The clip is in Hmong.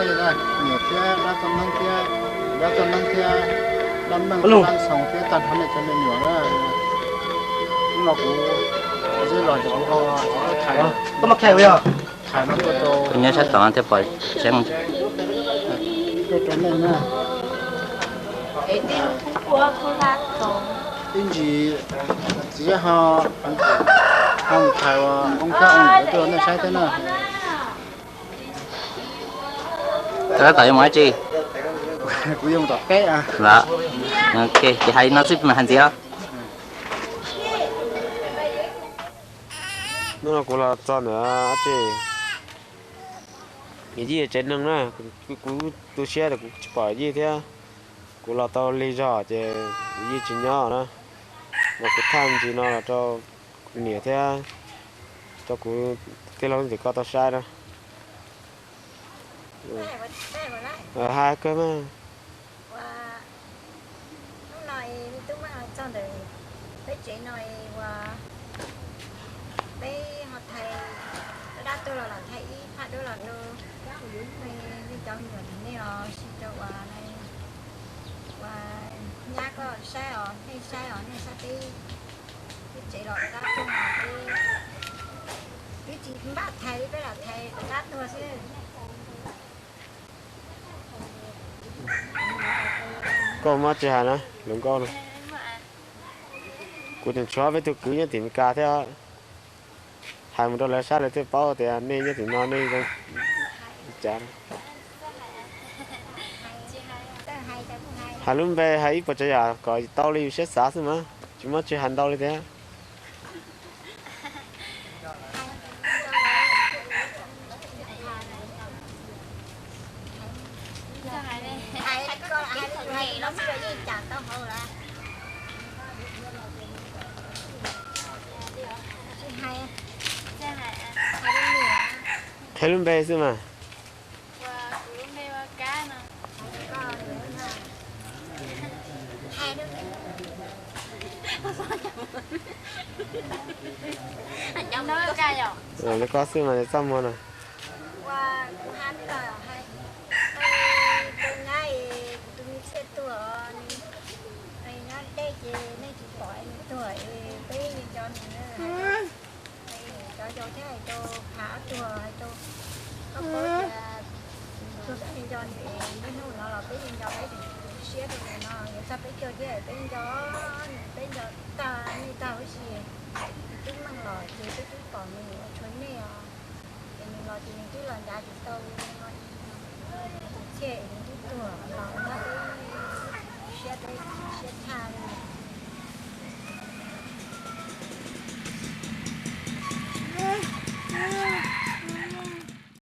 Niam thiab dab toj neeb thiab, dab toj neeb thiab dab meej dab xoo thiab tag nrho nej cov me nyuam na. Hnub no kuv zeb los ces kuv ho tham, koj muab kha yog, tham no tuaj rau, nyob sab tom no thiaj pom tseeb, tuaj rau nej na. Ib ntsis txiv ho, ho mus tham ua oo kab oo tuaj nej saib thiab na. Koj tab tom yuav mus dab tsi? Kuv yuav mus tom teb. Los, ces hais no xwb mas hais ntxiv os. Hnub no kuv los txog ntawm dab tsi, Yij tsev neeg na, kuv tu siab tias kuv tsis pom Yij thiab. Kuv los tau lig zog ces Yij tsis nyob na, mas kuv thaij me ntsis no los rau kuv niam thiab rau kuv tij laug leej twg koj tau saib na. Hais kawg mas. Hnub no es me tub Meej los txog ntawm peb tsev no es uas peb ho thaij, dab tuag los los thaij ib phaj duab los rau nej cov me nyuam tim nej os, sib rau uas, uas nyab koj saib os, nej saib os, nej saib peb, peb tsev los dab tuag os, peb twb tsis npaj thaij li, peb los thaij dab tuag xwb. Koj muab tsis hais na, hluas nkauj no. Kuv tseem tshuav peb tug kwv nyob tim Meskas thiab. Hais mus rau lawv saib lawv thiaj paub tias nej nyob tim no nej zoo li cas. Hais lub npe hais ib puas tsav yam kom tau li yus siab xav xwb mas tsis muab tsis hais ntau li thiab. Hais lub npe xwb mas. Li koj xwb mas txaj muag na. Nyob deb ces nej tsis pom nws tuag es peb yeej nco nws. Cov yau thiab hais rau Phav tuag, hais rau koj paub tias tuag peb yeej nco nws es niaj hnub no los peb yeej nco, peb tseem tu siab rau nws no, yuav txog peb caug thiab peb nco nws, peb nco tag nej tag huv si. Twb meej los ces peb twb pom nws ua tshuav nej os. Ces nws los ces nws twb los ncav tsis tau no, txhiaj es nws twb tuag los no peb siab, peb siab tshaj li.